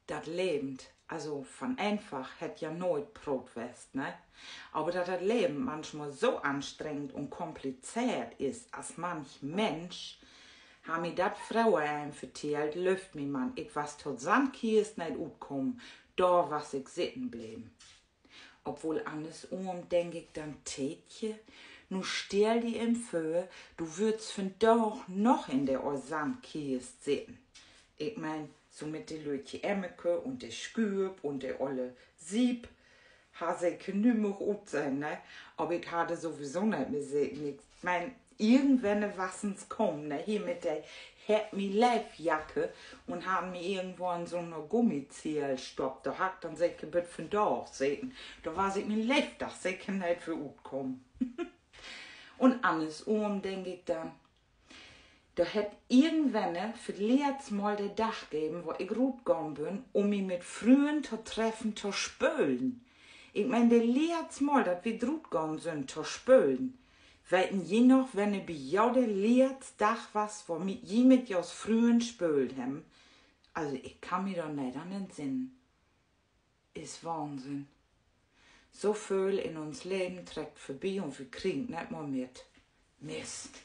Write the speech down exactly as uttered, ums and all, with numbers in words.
Dat Leven, also van eenfach hett ja nooit Proot west, ne? Aver dat dat Leven manchmal so anstrengend un komplizeert is as manch Minsch, harr mi dat fröher een vertellt, löövt mi man, ik was to Sandkist neet utkamen, dor was ik sitten bleven. Obwohl, annersum denk ik denn, Teetje, nu stell di even vör, du würdst vandaag noch in de oll Sandkist sitten. Ik meen, so mit de lüttje Emmerke un de Schüpp un de olle Siep. Harr seker nümmig utsehn, ne? Aver ik harr dor sowieso neet mehr seten. Ik meen, irgendwenn was se kamen, ne? Hier mit de Hett mi leev Jacke un harrn mi irgendwo in so'n Gummizell stoppt. Dor harr ik denn seker bit vandaag seten. Dor was ik mien Leevdag seker neet weer utkamen. Un annersum denk ik denn, dor hett irgendwenn för 't letzte Mal de Dag geven, wo ik rutgahn bün, um mi mit Frünnen to treffen, to spölen. Ik meen, de letzte Mal, dat wi rutgahn sünd to spölen. Weten ji noch, wenn bi jo de letzte Dag was, wo mi-, ji mit jos Frünnen spöölt hebben? Also, ik kann mi dor neet an entsinnen. Is Wahnsinn. So vööl in uns Leven treckt vörbi un wi kriegt 't neet mal mit. Mist.